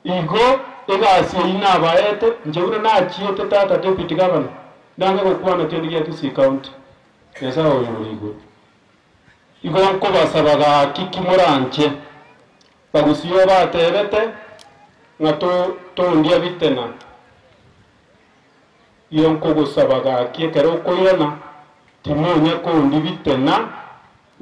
Igo egasi eyio nabaete, inche buna nachiete tata Deputy Governor, ndange gokwana kende gia Kisii County, Nyasae oyo ore igoro. Igo nkobasaba gaki ki moranche, Bagusii batebete ng'a tondia bitena. Igo nkogosaba gaki ekero okoirana, timonya kondi bitena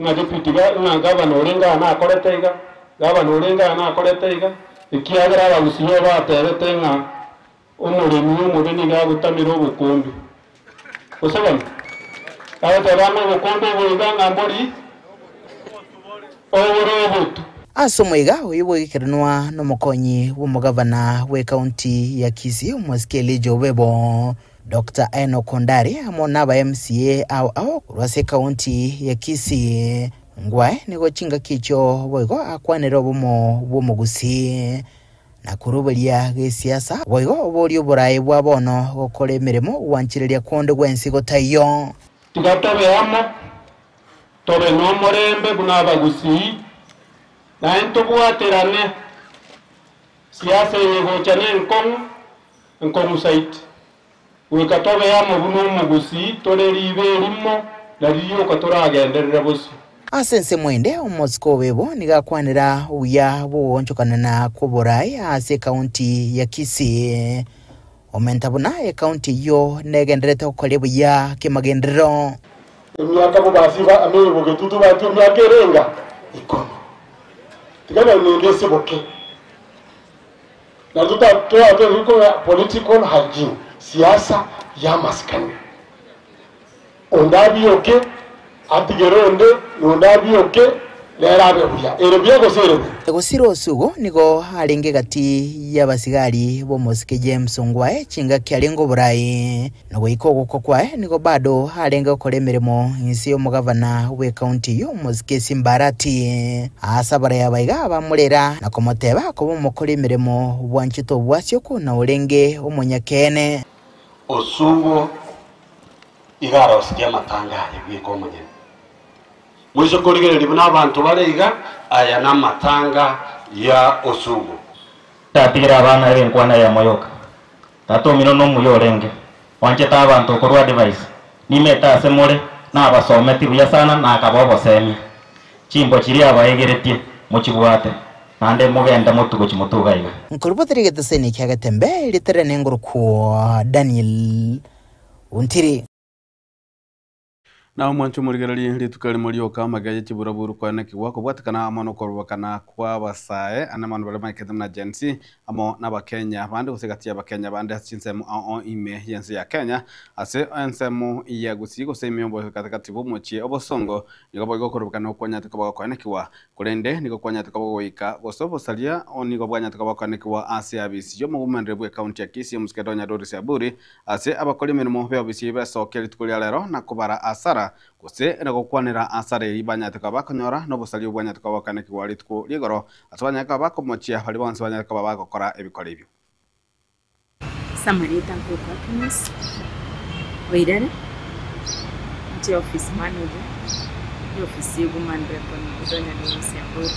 ng'a deputy ng'a gavana orenge aa nakorete iga, gavana orenge aa nakorete iga, ekiagera abagusii nigo batebete ng'a omoremi omobe nigo agotamera obokombe. Gose bono? Agoteba ng'a obokombe obo iga ng'a mbori obore obotu. Ase omoiga oyio bw'egekerenwa nomokonyi bw'omogavana bw'ekaunti ya Kisii omosike Elijah Obebo, Doctor Enock Ondari amo naba MCA ao ao korwa ase ekaunti ya Kisii. Ngwae nigo chingaki echio boigo akwanire obomo bw'omogusii na koruberia gesiasa boigo oboria oboraai bwa bono gokora emeremo gwanchereria konde gwensi gotaiyo. Tiga tobe amo, Tobe nomorembe buna abagusii, naende ntobwaterane. Siasa eye egocha nenkong'u, enkong'u zaidi. Goika tobe amo buna omogusii, tore riiba erimo, na ririoka toragenderere bosio. Ase ensemo ende, omosike o Bebo nigo akwanera obuya bw'ogoonchokanana kw'oboraai ase ekaunti ya Kisii. Omenta buna ekaunti eyio negendererete gokoria buya kemagenderero. Emiaka bobasi ba amere bogetutu batia emiaka ere enga ikomi. Tiga nonende ase boke. Nario toratebe koba political hygiene, siasa ya amasikani. Onde abioke, atigere onde, na onde abioke, nere abe buya. Ere buya gose ere bobe? Gosira Osugo nigo arenge gati y'abasigari b'omosike James Ongwae chingaki arenge oborai, na goika ogokwa kwaye nigo bado arenge gokora emeremo inse y'omogavana bw'ekaunti eyio omosike Simba Arati. Ase abarai aba iga abamorera na komoteba koba omokori emeremo bwanchete obwasioku na orenge omonyakeene. Osugo iga arosirie amatanga aye bweka omonyene. Moise korigereria buna abanto bare iga, aya namatanga ya Osugo. Tatigera abana ebe enkwana eyemo yoka. Tata omino nomuya orenge, oanchete abanto okorua advice, nimete ase more nabasometi buya sana na akaba obosemia. Chimbo chiria abaegeretie mochibwate, naende mogende motugochi motuga iga. Nkoruboteria egeteseni kia Getembe, ritere nengorokwo Daniel Ontiri. Na omwanche omorigererie rituko erimo rioka amagega ye chiburaburu koenekigwa kobwatekana amo nokorobokana kw'abasae ane mono baria bamaikete buna Gen Z amo n'Abakenya bande gose egati y'Abakenya bande ase chinsemo ao ime y'ense ya Kenya ase ensemo ya Gusii gose ime y'obogatagati bw'omochie obosongo nigo boigo okorobokana okwanyarete koba gokoenekigwa korende nigo kwanyarete koba goika gose obosaria nigo bwanyarete koba gokoenekigwa ase abisi y'omogomenere bw'ecounty ya Kisii omosike Donya Doris Aburi Ase abakori emeremo b'eofisi besokia rituko ria rero na kobara asara, gose na gokwanera asara eria banyarete koba bakonyora, na obosaria obwo bwanyarete koba bokanekigwa rituko ri'igoro, ase banyare koba bakomochia baria bonsi banyarete koba bagokora ebikora ebio. Ase amarieta nkorokwa Happiness Oirere, inche office manager ya ofisi ya Woman Rep Odonya Doris Abori.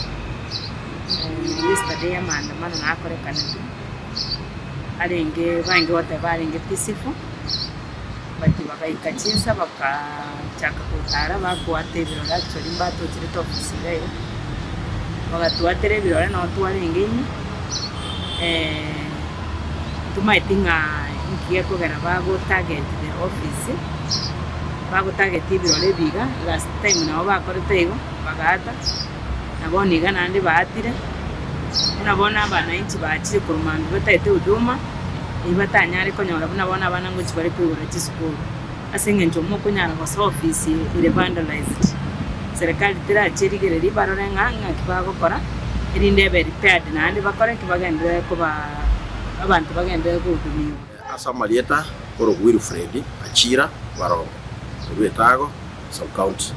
Yesterday amaandamano nakorekanete. Arenge bange goteba arenge peaceful, but bagaika chinsa bakachaka gotara bakoata ebirore actually mbatocherete office iga iga, bagatwatera ebirore nabo twarenge ime, ntomaeti ng'a inki gekogera bago target the office, bago target ebirore ebi iga, last time nabo bakorete igo, bagaata. Na bono iga naende baatire, buna bono abanainchi bachire korwa mambia bataete huduma, eyio batanyare konyora buna bono abana ngochia bare koigora chisukuru, ase eng'encho mokonyara gosoa ofisi ere vandalized. Serikali terache erigererie barore ng'a ng'aki bagokora, erinde ebe repaired naende bakore ki bagenderere koba abanto bagenderere kohudumiwa. Ase amarieta korwa Wilfred Achira Barongo korwa Etago Sub County.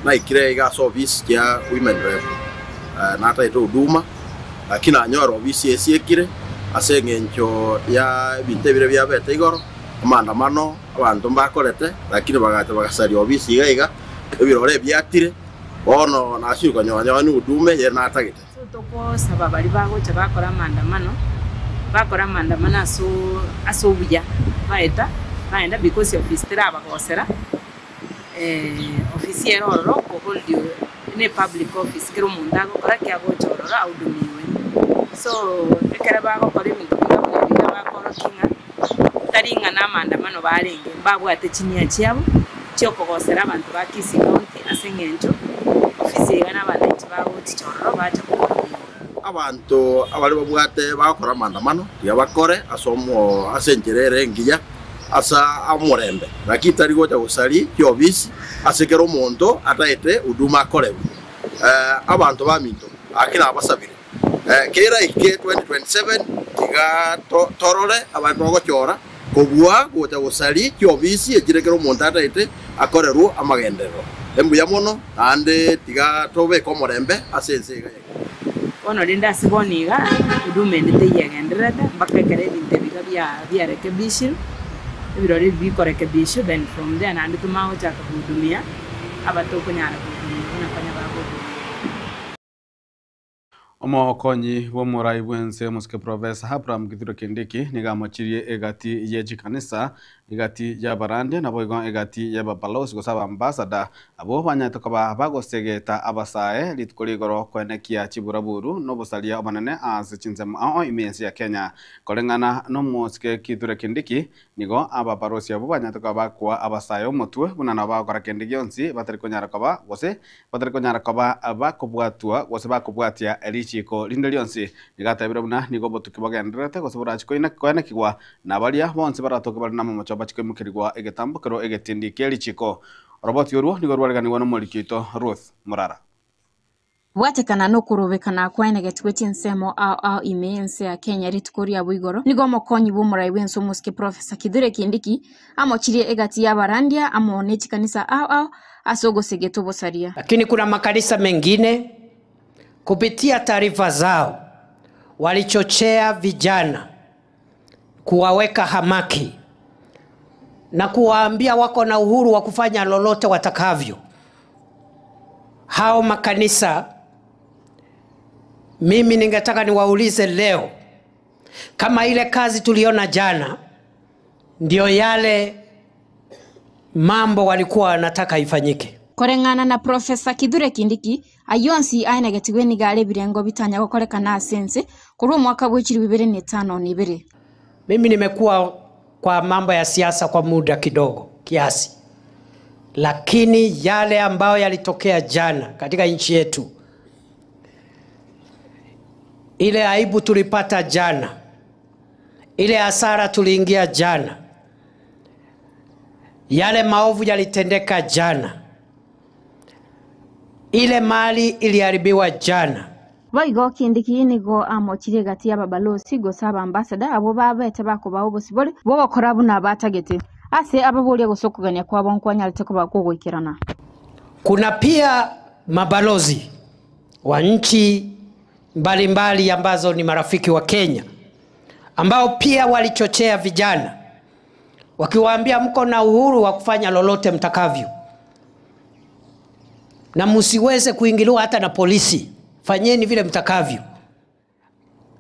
Naikire iga ase ofisi chia Women Rep nataete huduma lakini nanyora ofisi esiekire ase eng'encho ya ebinto ebire biabete igoro, amaandamano abanto mbakorete lakini bagacha bagasaria ofisi iga iga, ebirore ebiatire. Bono nasire konyora nonye huduma eye natagete. So tokosaba baria bagocha bakora amaandamano, bakore amaandamano aso ase obuya, baeta baenda because ofisi terabagosera, ofisi ere ororo okohold ne public office kera omonto agokora ki agocha ororo ahudumiwe. So ekere bagokora ebinto buna buna ebi bakorokia ng'a tari ng'a na amaandamano barenge, mbabwate chinia chiabo chiokogosera abanto ba Kisii County ase eng'encho ofisi iga na abananchi bagochicha ororo bacha kohudumiwa. Abanto abaria babwate bagokora amaandamano tiga bakore ase omo ase enchera ere engiya ase omorembe, lakini tari gocha gosaria chiofisi ase kera omonto ataete huduma akorerwe. Abanto baminto, gaki nabasabire, keraike 2027 tiga torore abare togochora kobua gocha gosaria chiofisi echire kera omonto ataete akorerwe amagenderero. Mbuya mono, naende tiga tobeke omorembe ase ense iga yaito. Bono rende ase bono iga, huduma ende teiyegendererete mpaka ekero ebinto ebi iga bia biarekebishirwe, ebirori ebi bikorekebishwa then from there naende tomanye gochaka kohudumia abatokonyara kohudumia buna konya bagohudumia. Omokonyi bw'omorai bw'ense omosike Professor Abraham Kithure Kindiki nigo amochirie egati ye chikanisa, egati y'abarandia naboigo egati y'ababalosi gose abambassador abwo banyarete koba bagosegeta abasae rituko rigoro koenekia chiburaburu na obosaria obonene ase chinsemo ao ime y'ense ya Kenya. Koreng'ana n'omosike Kithure Kindiki nigo ababalosi abwo banyarete koba bakoa abasae omotwe buna nabo bagokora kende gionsi batari konyara koba gose batari konyara koba bakobwatwa gose bakobwatia richiiko rinde rionsi. Nigo atebire buna nigo obotuki bogendererete gose borachi koenekigwa na baria bonsi baratoke bare namamocho bachi koimokerigwa egetambo kero egetindi kia richiiko. Oroboti orwo nigo rwareganigwa nomoriki oito Ruth Murara. Bwatekana nokorobekana kwaenegetigwe chinsemo ao ao ime y'ense ya Kenya rituko riabo igoro, nigo omokonyi bw'omorai bw'ense omosike Professor Kithure Kindiki amochirie egati y'abarandia amo ne chikanisa ao ao ase ogosegeta obosaria. Lakini kuna makanisa mengine kupitia taarifa zao walichochea vijana kuwaweka hamaki na kuwaambia wako na uhuru wa kufanya lolote watakavyo. Hao makanisa mimi ningetaka niwaulize leo, kama ile kazi tuliona jana ndio yale mambo walikuwa wanataka ifanyike. Koreng'ana na Professor Kithure Kindiki, ayio onsi aenegetigwe nigo are ebirengo bitanya gokorekana ase ense korwa omwaka bwa echiri bibere na etano na ibere. Mimi nimekuwa kwa mambo ya siasa kwa muda kidogo kiasi, lakini yale ambayo yalitokea jana katika nchi yetu, ile aibu tulipata jana, ile hasara tuliingia jana, yale maovu yalitendeka jana, ile mali iliharibiwa jana. Boigo Kindiki nigo amochirie egati y'ababalosi gose abambassador abwo babete bakobaa obosibore bogokora buna batagete ase ababoria gose okogania kwabo nkwanyarete koba kogoikerana. Kuna pia mabalozi wa nchi mbalimbali ambazo ni marafiki wa Kenya ambao pia walichochea vijana wakiwaambia mko na uhuru wa kufanya lolote mtakavyo na msiweze kuingiliwa hata na polisi, fanyeni vile mtakavyo.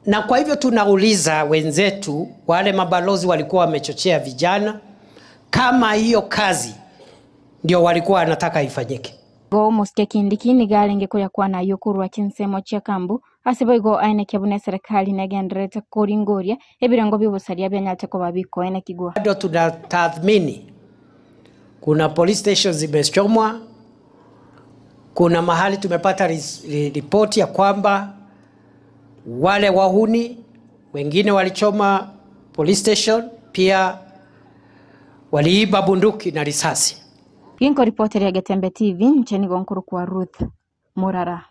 Na kwa hivyo tunauliza wenzetu wale mabalozi walikuwa wamechochea vijana, kama hiyo kazi ndio walikuwa wanataka ifanyike. Igo omosike Kindiki nigo arenge koria kwana aywo korwa chinsemo chia Kambu ase boigo aenekia buna eserekari negendererete koringoria ebirengo bia obosaria bianyarete koba bikoenekigwa. Bado tunatathmini, kuna police stations zimechomwa, kuna mahali tumepata ripoti ya kwamba wale wahuni wengine walichoma police station, pia waliiba bunduki na risasi. Ginko ripoti ya Getembe TV ncheni gonkuru kwa Ruth Murara.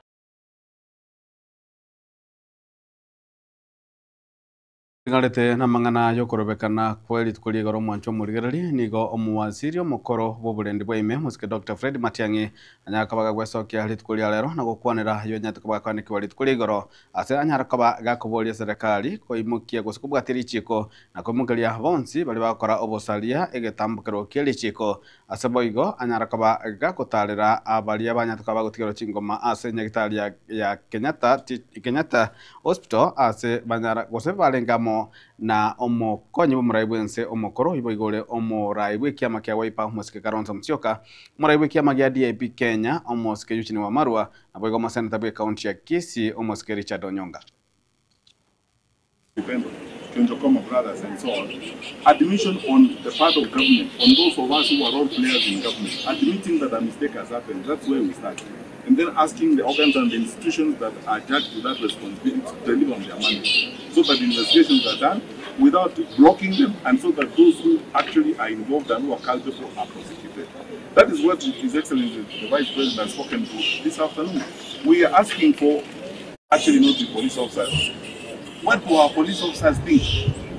Ting'arete namang'ana y'okorobekana kwe rituko ri'igoro omwancho omorigereria, nigo omowaziri omokoro bw'oborendi bwa ime, Omosike Doctor Fred Matiang'i, anyare koba gagwesokia rituko ria rero na gokwanera ayonyarete koba gakwanekigwa rituko ria igoro ase anyare koba gakoboria eserekari koimokia gose kobwatia richiko na koimokeria bonsi baria bagokora obosaria egetambokero kie richiko. Ase boigo anyare koba gakotaarera baria banyarete koba bagotigerwa chingoma ase nyagitari ya Kenyatta Kenyatta Hospital ase banyara gose barenge amo na omokonyi bw'omorai bw'ense omokoro oyio boigo ore omorai bw'ekiama kia Wiper omosike Kalonzo Musyoka, omorai bw'ekiama gia DAP Kenya omosike Eugene Wamalwa, naboigo omoseneta bw'ecounty ya Kisii omosike Richard Onyonga. Depend on Kianjokoma brothers and so on, admission on the part of government, on those of us who are role players in government, admitting that a mistake has happened, that's where we start. And then asking the organs and the institutions that are judged with that responsibility to deliver on their mandate, so that investigations are done without blocking them, and so that those who actually are involved and who are culpable are prosecuted. That is what His Excellency the Vice President has spoken to this afternoon. We are asking for actually not the police officers. What do our police officers think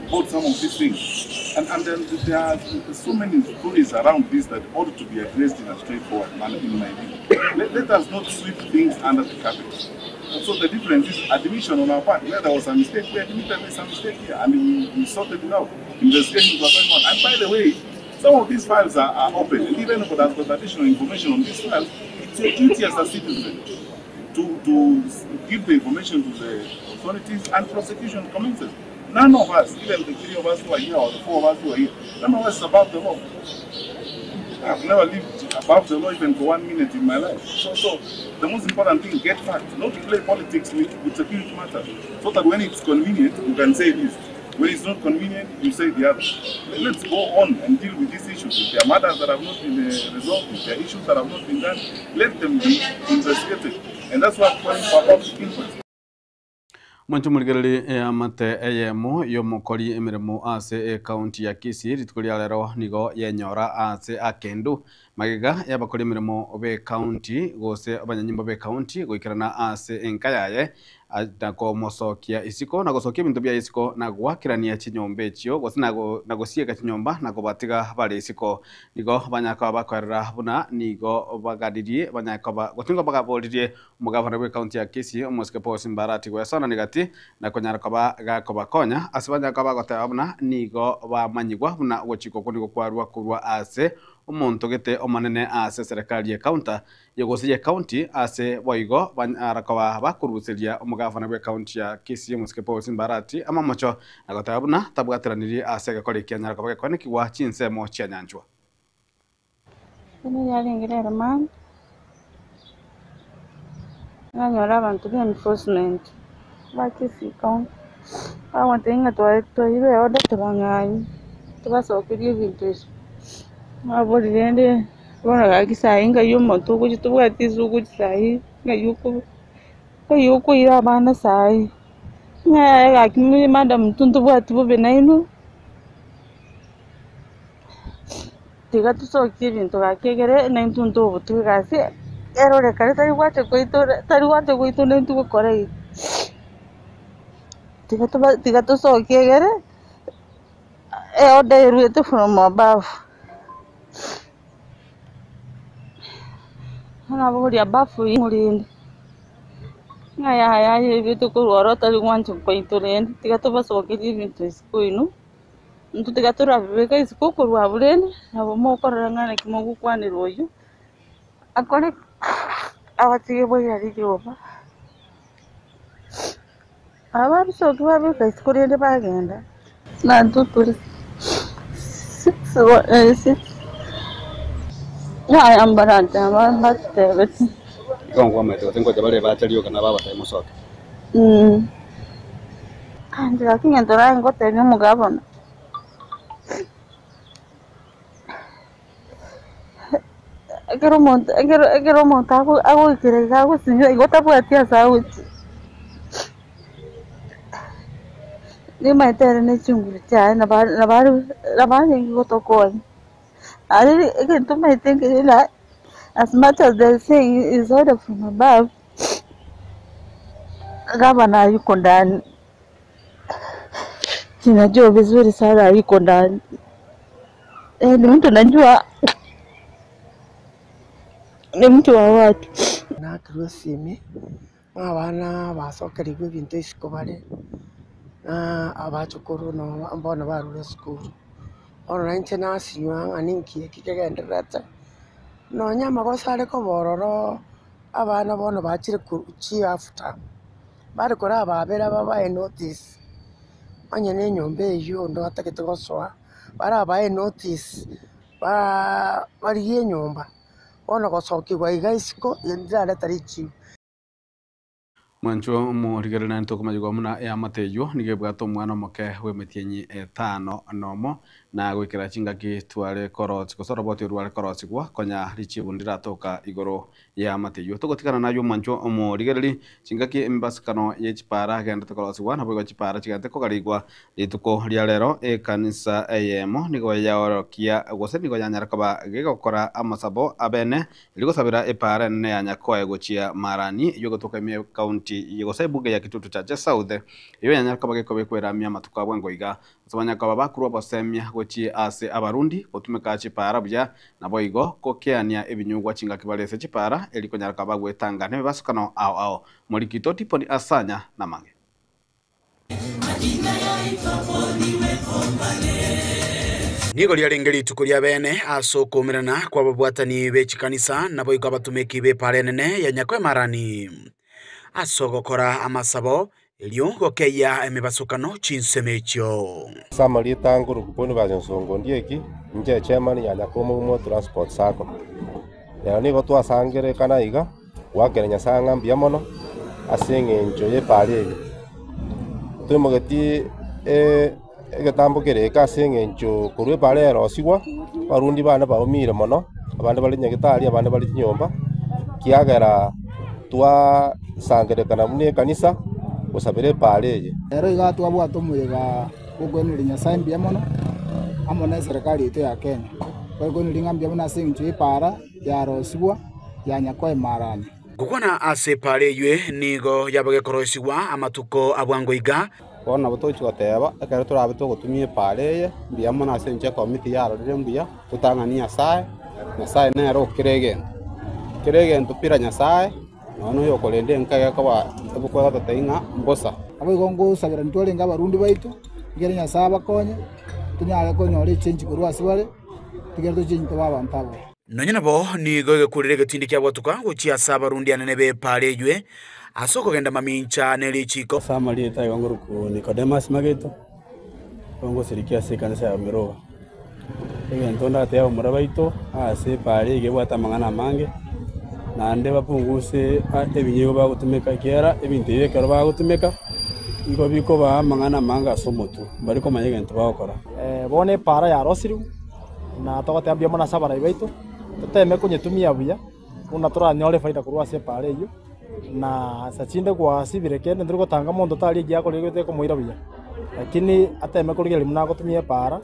about some of these things? And, and then there are so many stories around this that ought to be addressed in a straightforward manner, in my view. Let, let us not sweep things under the carpet. And so the difference is admission on our part. Where there was a mistake, we admitted there's a mistake here, and we, we sorted it out. Investigations were going on. And by the way, some of these files are, are open, and even if there's got additional information on these files, it's your duty as a citizen to, to give the information to the authorities and prosecution commences. None of us, even the three of us who are here or the four of us who are here, none of us is above the law. I've never lived above the law even for one minute in my life. So, so the most important thing, get facts, not to play politics with, with security matters, so that when it's convenient, you can say this. When it's not convenient, you say the other. Let's go on and deal with these issues. If there are matters that have not been resolved, if there are issues that have not been done, let them be investigated. And that's what calling for public inquest. Mwanche omorigereri eamate eyemo y'omokori emeremo ase ecounty ya Kisii rituko ria rero nigo yenyora ase akendu magega y'abakori emeremo b'ecounty gose abanyanyimbo b'ecounty goikerana ase enka yaye na komosokia isiko na gosokia ebinto biaye isiko na goakerania chinyomba echio gose na gosieka chinyomba na kobatiga bare isiko. Nigo banyare koba bakoerera buna nigo bagaririe banyare koba gose nigo bagaboririe omogavana bw'ecounty ya Kisii omosike Paul Simbarati goesonania gati na konyara koba gakobakonya ase banyare koba bagoteba buna nigo bamanyigwa buna ogochika okwo nigo kwarwa korwa ase omonto gete omonene ase eserekari y'ecounta gose y'ecounty ase boigo banyara koba bakoruseria omogavana bw'ecounty ya Kisii omosike Paul Simbarati amamocho na goteba buna tabwateranirie ase egekora eki anyara koba gekoenekigwa chinsemo chia Nyanchwa. Eno yarenge rero mambia, nanyora abanto ba enforcement ba Kisii county, bagontebia ng'a twairwe eorder tobang'anye, tobasokerie ebinto ebi. Naboria rende bono gaki sahi ng'ai omonto ogochia tobwati ase ogochia sahi ng'ai oko ng'ai okoira abana sahi. Ng'a yaya gaki madam intwe ntobwati bobe nainwe, tiga tosokie ebinto gaki egere naintwe ntobotwe egasi, erorekane tari gwancha kwaito tari gwancha gwaito naintwe gokora iga. Tiga toba tiga tosokie egere, eorder erwete from above. Naboria above ng'o rende, ng'a yaya ebete korwa oro tari gwancha kwaito rende, tiga tobasokerie ebinto isiko inwe, intwe tiga torabibeka isiko korwa abwo rende, nabo mokorora ng'a naki mogokwanera oywo, akore abatige boira riroba. Aba babisokia babika isiko rende bagenda, nantwe tore six six yaya mbarante aba batutebeti. Igo nkwamaete gose ngocha bare bachario kana babatebia mosoke. Inche gaki ngento naye ngotebia omogabana. Ekero omonto ekero ekero omonto agoikera iga agosinywa igo tabwati ase agochia. Nimaete ere na echinguru chiaye nabo nabo arenge gotokonya. Aye egento maete nkere na as much as they say is order from above, gavana yuko ndani. Sinajua vizuri sana aliko ndani. Eh, ni mtu najua ni mtu wa watu. Nakirwe esimi, ng'a abana basokerigwe ebinto isiko bare, na abachukuru no bono barure esukuru. Bono na inche nasinywa ng'a ninki eki kegendererete, nonya amagoso are koba ororo, abana bono bachire ko chihalf term, bare korababera babae notice, onye na enyomba eywo onde batagete gosoa, barabae notice, baa barigie enyomba, bono gosokiwa iga isiko, ndirareta richibu. Mwancho omorigereri naende tokomanyigwa buna eamate eywo nigo ebwate omwana omoke bw'emetienyi etano nomo na goikera chingaki tware korosi gose oroboti orwo rware korosigwa konya richibu ndiratoka igoro y'eamate eywo. Togotigana naye omwancho omorigereri chingaki emibasikano ye chipara agendete korosigwa naboigo chipara chigendete kogarigwa rituko ria rero ekanisa eyemo nigo yaorokia gose nigo yanyara koba gegokora amasabo abene rigosabera epara enene ya Nyakoe gochia Marani eywo egotoka ime ekaunti gose ebunge ya Kitutu Chache South eywo yanyara koba gekobekwa eramia amatuko abwo engoiga ase banyakoba bakorwa obosemia gochia ase abarundi gotumeka chipara buya naboigo gokeania ebinyugwa chingaki bare ase chipara eri konyara koba bagwetanga na emebasukano ao ao. Morikito Tiponi Asanya namange. Nigo riarenge rituko ria bene ase okoumerana kw'ababwatani be chikanisa, naboigo abatomeki b'epaara enene ya Nyakoemarani, ase ogokora amasabo, erio gokeyia emebasokano chinsemo echio. Ase amarieta nguru Boniface Onsongo Ondieki, inche chairman ya Nyakomogumo Transport Sacco. Rero nigo twasangererekana iga goakera Nyasae ng'a mbuya mono ase eng'encho y'epaara eye. Toimogetie egetambo kere eke ase eng'encho korwa epaara yarosigwa, abarundi bane baumire mono, abande bare nyagetari abande bare chinyomba, kiagera twasangererekana buna ekanisa gosabera epaara eye. Ero iga twabwate omoyega bw'okoiraneria Nyasae mbuya mono, amo na eserekari yaito ya Kenya. Twakoiraneria ng'a mbuya mono ase eng'encho y'epaara yarosigwa yanya koemarania. Gokwana ase epaara eywe nigo yaba gekoroisigwa amatuko a bwango iga. Bono nabo togochia goteba, ekero torabe togotumia epaara eye, mbuya mono ase enchera ekomiti yarorire mbuya, totang'ani Nyasae, Nyasae nere o kera egento. Kera egento pira Nyasae, nonya na oyokorenda enka gekoba obokwegototebia ng'a mbosa. Naboigo ngosabera ntwarenge abarundi baito, ekero Nyasae abakonye, tonyare konyora echange korwa ase bare, tigere tochange tobe abanto abaya. Nonya nabo nigo egekurera egetindi kia gwatuka gochia ase abarundi anene b'epaara eywe, ase okogenda mamincha ne richiiko. Ase amarieta igo ngorokwa Nicodemus Mageto, nigo ngosirikia ase ekanisa ya Miroba. Egento ndatebe abamura baito ase epaara eye ebwate amang'ana amange, naende bapunguse ebinyego bagotumeka ekiagera ebinto ebi ekero bagotumeka, nigo bikobaa amang'ana amange ase omotwe, mbari komanya egento bagokora. Bono epaara yarosirwe, na togoteba mbuya mono ase abarai baito, toteme konyetumia buya, buna toranyore efaida korwa ase epaara eyio, na ase chinde gwasibire kende ntori gotanga monto tari ekiya akorire gete komoira buya, lakini ateme korigereria buna agotumia epaara,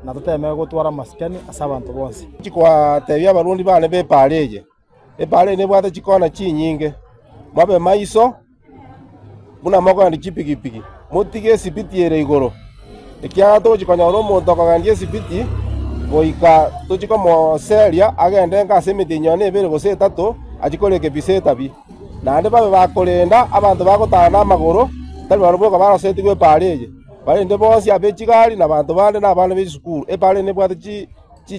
na toteme gotwara amasikani ase abanto bonsi. Nchikwatebia abarundi bane b'epaara eye, Epaara eye nebwate chikona chinyinge, mobe maiso buna mokogendia chipigipigi, motige esipiti ere igoro, ekiagera togochia konyora omonto okogendia esipiti, goika tochie komoseria agende enka ase emetienyi nonya nebere gose etato, achie korekebisa etabi. Naende babe bakorenda abanto bagotara namagoro, tari barabwo boka barosetigwe epaara eye, barende bonsi abe chigari na abanto bande na abana be chisukuru. Epaara eye nebwate chi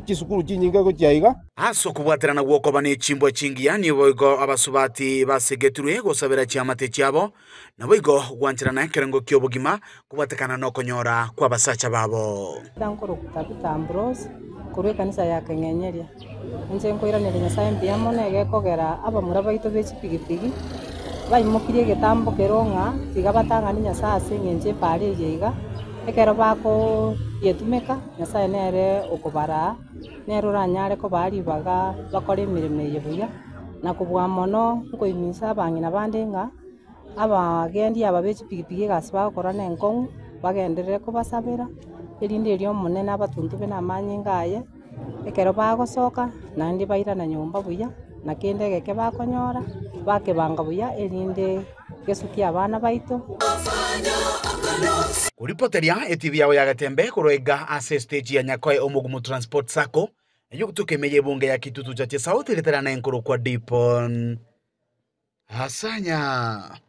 chisukuru chinyinge gochia iga. Ase okobwaterana gw'okoba ne chimbwa chingiya niboigo abasubati basegetirwe gosabera chiamate chiabo, naboigo gwancherana ekerengo ki'obogima kobwatekana nokonyora kw'abasacha babo. Nkorokwa Tabitha Ambrose, korwa ekanisa ya Keng'enyeria. Inche nkoiraneria Nyasae mbuya mono egekogera abamura baito be chipigipigi baimokirie egetambo kero ng'a tiga batang'ani Nyasae ase eng'encho epaara eye iga, ekero bakoyetumeka Nyasae nere okobaraa, nere oranyare kobaa ribaga bakore emeremo eye buya, na kobua mono nkoiminsa abang'ina bande ng'a abagendi aba be chipigipigi egasi bagokora nenkong'u, bagenderere kobasabera, erinde erio Omonene abatuntube namanyinga aye, ekero bagosoka naende bairana nyomba buya, na kende egeke bakonyora, bakebanga buya erinde gesukie abana baito. Koripoteria etibi yao ya Getembe korwa iga ase estage ya Nyakoe Omogumu Transport Sacco, eyogotuka ime y'ebunge ya Kitutu Chache South egeterana enkorokwa Dipon Asanya.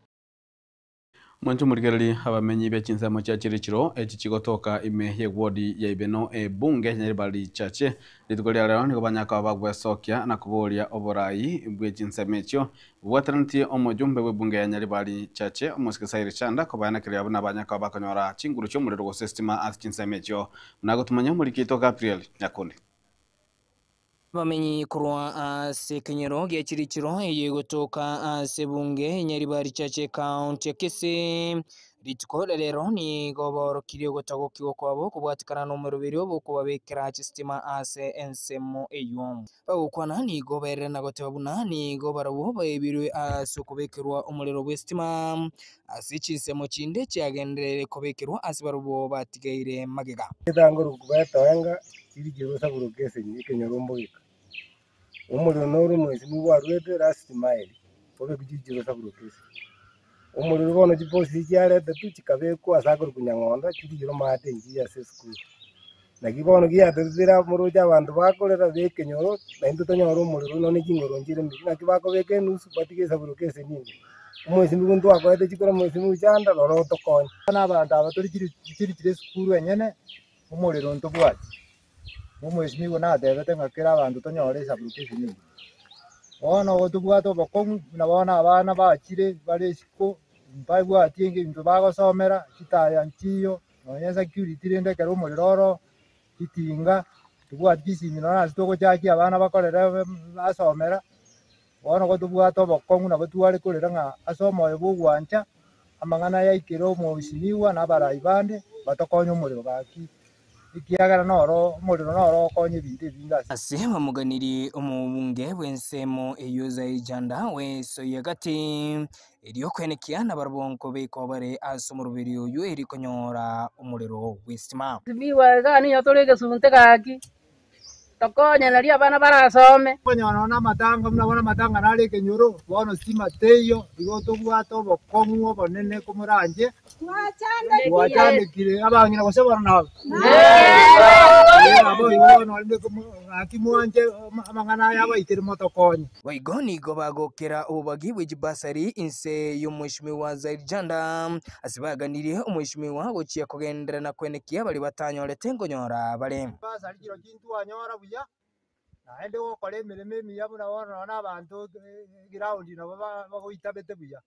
Mwanche omorigereria abamenyi be chinsemo chia Chirichiro echi chigotoka ime y'ewodi ya Ibeno ebunge Nyaribari Chache rituko ria rero nigo banyaka bagwesokia na koboria oborai bwe chinsemo echio bobwateranetie omojumbe bw'ebunge ya Nyaribari Chache omosike Cyrus Chanda kobaenekeria buna banyaka bakonyora chinguru chi'omorero gose estima ase chinsemo echio buna agotumanya omoriki oito Gabriel Nyakundi. Abamenyi korwa ase ekenyoro gia Chirichiro eye egotoka ase ebunge Nyaribari Church Ekaunti ya Kisii, rituko ria rero nigo baorokirie ogotagokigwa kwabo kobwatikana nomoeroberio bw'okobabekera chistima ase ensemo eyio. Bagokwana nigo baerire na goteba buna nigo barabwo baebirwe ase okobekerwa omorero bw'esitima ase chinsemo chinde chiagenderere kobekerwa ase barabwo batigaire magega. Etangoro betoenga chirichire osaburoka esenyi ekenyoro mbogeka. Omorero noro omwesimi bwarwete last mile obeku chirichire osaburoka esenyi. Omorero bono chiposi chiaretetwe chikabekwa ase akorokwa Nyang'ondo chirichire omate enchiya ase esukuru. Naki bono giatetire moroche abanto bakorera ba ekenyoro naintwe tonyore omorero nonye chingoro nchire mbiya. Naki bakobeka enusu batige esaburoka esenyi ime. Omwesimi buna twakoete chikura omwesimi Chanda rora otokonye. Bono abanto aba tori chirichire esukuru enyene, omorero ntobwati. Omwesimi igo natebete ng'a kera abanto tonyore esaburoka esenyi ime. Bono igo tobwate obokong'u buna bono abana bachire bare isiko, mbabwati ebinto bagosomera, chitaya nchiyo. Nonya esecurity rende ekero omorero oro, chitinga, tobwati chisimi nonya ase togochakia abana bakorere basomera, bono igo tobwate obokong'u nabo tware korera ng'a ase omoyo bwa ogwancha, amang'ana aya aikere omosimiwa na abarai bande, batokonye omorero gaki, ekiagera noro omorero noro ogokonya ebinto ebinge ase. Ase bamoganirie omobunge bw'ensemo eyio Zaijanda wesoyia gati, Erio koenekia nabarabwo nkobekwa bare ase omoroberi oyio eri konyora omorero bw'esitima. Tibigwa igaa nigo tore egesunte gaki, tokonye nario abana barasome. Okonyora nonya namatanga buna bono amatanga nare ekenyoro, bono stima teiyo, igo tobwate obokong'u obonene komoranche, twachandekire abang'ina gose bono nabo. Nabo igo bono rende gaki mwanche amang'ana aya abaikere motokonye. Boigo nigo bagokera obobagi bwe chibasari inse y'Omweshimiwa Zaid Janda, ase baganirie Omweshimiwa gochia kogenderera na kwenekia baria batanyorete nkonyora bare. Chibasari chirochio intwanyora buya, naende gokora emeremo emiya buna bono nonya na abanto eground nabo bagoitabete buya.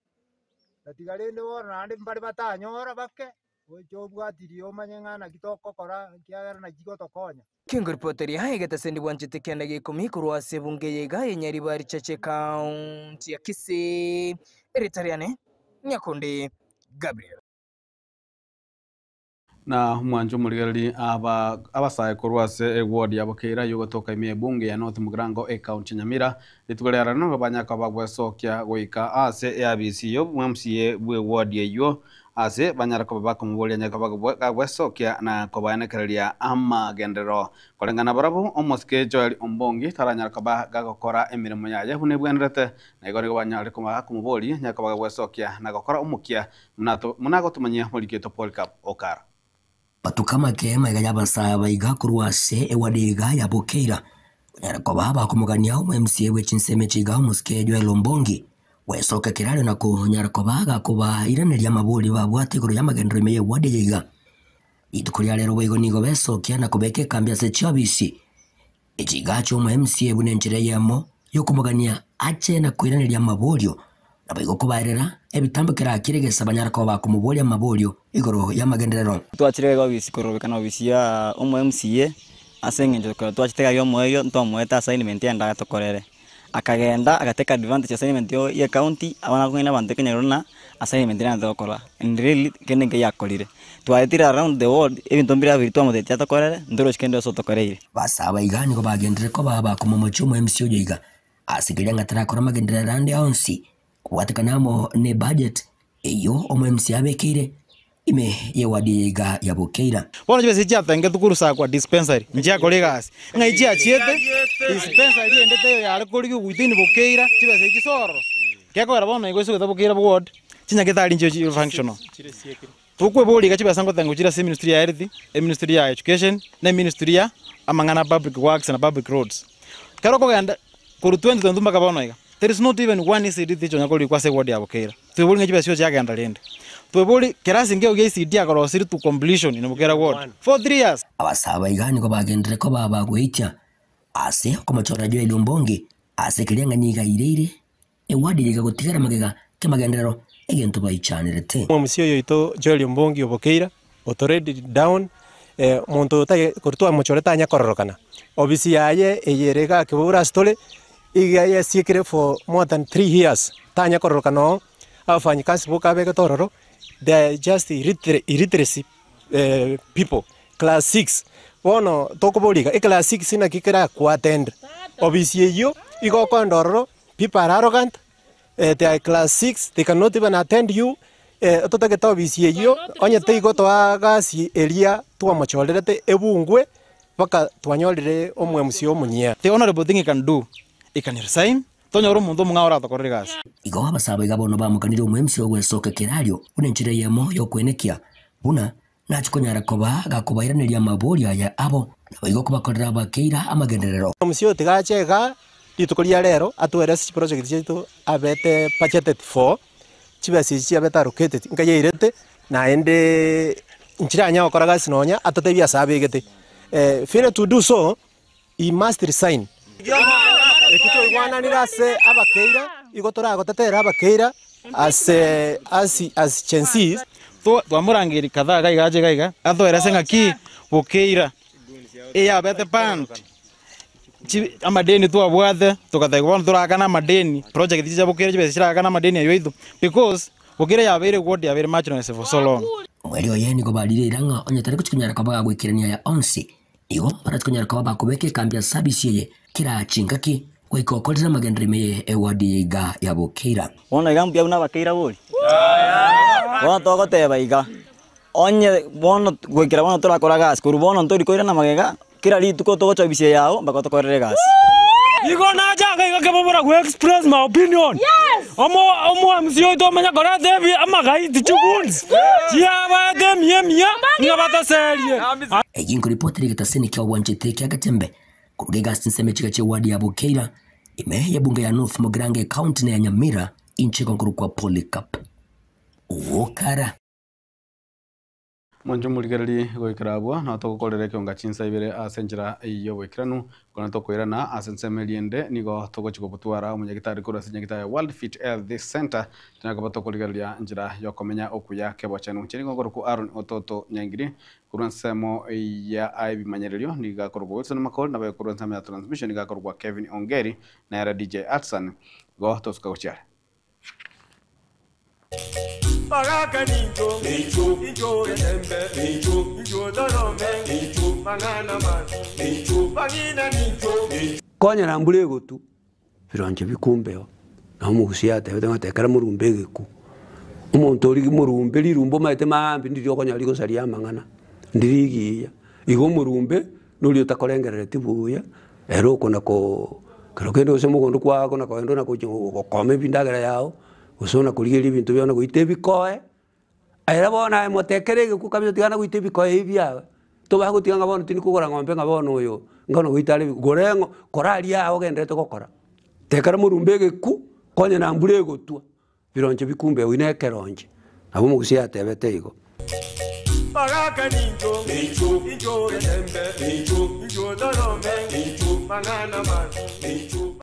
Tatiga rende bono naende mbare batanyora bake, gocha obwatirie omanye ng'a naki togokora ekiagera naki gotokonya. Kengoripoteria egetaseni bwanchete kianda gia ikomi korwa ase ebunge eye iga ya Nyaribari Church Ekaunti ya Kisii, erieta riane Nyakundi Gabriel. Na omwancho omorigereria aba abasae korwa ase eward ya Bokeira yogotoka ime ebunge ya North Mugirango ecounty ya Nyamira rituko ria rero nigo banyaka bagwesokia goika ase eabisi yo MCA bwe ward eywo Ase banyare koba bakomoboria onye kagwesokia na kobaenekereria amagenderero. Koreng'ana barabwo, omosike Joel Ombongi taranyare koba gagokora emeremo yaye buna ebwenerete, na igo nigo banyare koba bakomoboria onye koba gagwesokia na gokora omokia buna agotomanyia omoriki oito Polycarp Okara. Batuka amake magega y'abasae aba iga korwa ase ewadi iga ya Bokeira, onyare koba bakomogania omo MCA bwe chinsemo echi iga omosike Joel Ombongi. Gwesoka kerario na konyara koba gakobairaneria amabori babwate igoro y'amagenderero ime y'ewadi eye iga. Rituko ria rero boigo nigo besokia na kobeka ekambi ase chiobisi echi iga chi'omo MCA buna enchera eyemo y'okomogania ache na koiraneria amaborio naboigo kobaerera ebitambo kerakire gesa banyare koba bakomoboria amaborio igoro y'amagenderero. Twachire iga obisi korobekana obisi ya omo MCA ase eng'encho ekero twachete iga omoerio ntwamoete assignment ende atokorere. Akagenda aga take advantage assignment ye county abana akong'aina abanto ekenyoro buna assignment nere togokora and really kende nkeiyo akorire. Twaetire around the world ebinto mbire abiri twamotebetie atokorere ntorochi kende gose otokoreire. Basaba iga nigo bagenderere koba abakomomochia omo MC oyo iga ase keria ng'a tarakora amagenderero ande onsi kobwatekana amo ne budget eyio omo MC abekeire ime y'ewadi eye iga ya Bukeira. Bono chibesa echi chiatengetwe korwa Sakwa dispensary, nchiakora egasi. Ng'ai chiachiete, dispensary ende teiyo yare korigia within Bukeira, chibesa echi chisororo. Gekogera bono igo ase ogeta Bukeira ward, chinyagetari nchio chire functional. Tokwebori iga chibesa ngotenga chire ase eministry ya health, eministry ya education, na eministry ya amang'ana public works na public roads. Ekero okogenda korwa 2022 mpaka bono iga, there is not even one ECD teacher onya korikwa ase eward ya Bokeira. Twebori ng'a chibesa echio chiagenda rende. Twebori kerasi nkeigo gia ECD akorosiri to completion in Bokeira ward for 3 years. Abasae iga nigo bagendire koba bagoitia ase okomochora Joel Ombongi ase keria ng'a nigo aireire eward eye gotigara magega kemagenderero egento baichanerete. Omomusi oyo oito Joel Ombongi Obokeira otoredi down omonto oyo korwa twamochorete anya kororokana. Ofisi yaye eye ere iga Kibura ase tore, iga yasiekire for more than 3 years tanya kororokana oo, abafanyikazi boka abegete ororo, they are just illiteracy people, class 6. Bono tokoboria iga, eclass 6 naki kerakoattend? Ofisi eywo igo okoenda ororo, people are arrogant, they are class 6, they cannot even attend you, totagete ofisi eywo, onye teigotoa gasi eria twamochorerete ebungwe, mpaka twanyorire omwemusi omunyia. The honorable thing he can do, he can resign, tonyore omonto omong'ao oratokorere egasi. Igo abasae iga bono bamokanire omwemsi ogwesoka kerario buna enchera eyemo yokwenekia buna nachikonyara koba gakobairaneria amabori aya abo nabo igo kobakorera abakeira amagenderero. Omusi oyo tigache iga rituko ria rero atwerese chiproject chiaito abete budgeted for chibesa echi chiabete allocated nkayairete naende nchiranya gokora gasi nonya atotebie ase abegete. Failure to do so, he must resign. Eki twaigwananire ase abakeira, igo toragotetera abakeira ase as Gen Zs. Twamorangeri kadhaa iga iga ache iga iga atoerese ng'aki Bokeira eyabete banned amadeni twabwate togateba bono torakana amadeni project chia Bokeira chibesa chirakana amadeni aywo aito because Bokeira yabeire ward yabeire marginalized for so long. Omweri oye nigo barire ng'a onye tari gochikonyara koba gagoikerania aya onsi igo barachikonyara koba bakobeka ekambi ya service eye kera chingaki goika okorera amagenderero ime eward iga ya Bokeira. Bono iga mbuya buna abakeira bori bono togoteba iga onye bono goikera bono torakora gasi korwa bono ntori koirana magega kera rituko togocha ofisi yago mpaka tokorere egasi. Igo nachaka iga kebobora go express my opinion. Omo omo MC oito omenya koreta ebi amagaiti chiguns chiabate emia emia ng'a bataserie. Eginko ripoti rigetasini kia obwanchete kia Gatembe kuruga egasi nseme chiga chia ward ya Bokeira ime ya bunge ya North Mugirango county na ya Nyamira inchiko nkorokwa Polycarp Owokara. Moncho murigereri goikera abwo no togokorera ekionga chinsa ibere ase enchera y'oboikeranu kona tokoirana ase ensemo eriende nigo togochi gobotwara omonyagitari korwa ase nyagitari ya World Fit Health Center tunakoba tokorigereria enchera yokomenya okuya kebochenu nche nigo ngoroku Aaron Ototo Nyangiri korwa ensemo ya ebimanyererio nigo akorokwa Wilson Makori nabaye korwa ensemo ya transmission nigo akorokwa Kevin Ongeri na era DJ Atson go tosuka gochiare. Bagaka ninjo, ninjo, ninjo etembe, ninjo, ninjo dorome, ninjo, mangana man, ninjo, bagina ninjo, ninjo. Konyera mbura egotu bironche bikumbeo na omogusi atebete ng'a tekera morumbe egeku omonto ori morumbe rirumbe omanyete maambi ndiri okonyora rigosaria amang'ana ndirigiya igo omorumbe nori otakorengerereti buya ere okona ko kero kende gose mogondo kwako na koenda na gochi gokoma ebindagera yao gose ona korigereria ebinto biao na goita ebikoe ere bono aye motekere egeku kabisa tigana goita ebikoe ebi biawe tobagotiga ng'a bono tindi kogora ng'ombe ng'a bono oyo ngono goita are gore ng'o kora aria ao ogenderete gokora tekera morumbe egeku konya na mbura egotwa bironche bikumbe oina ekeronche nabo omogusi atebete igo. Bagaka ninjo, ninjo, ninjo etembe, ninjo, ninjo dorome, ninjo, mangana man, ninjo.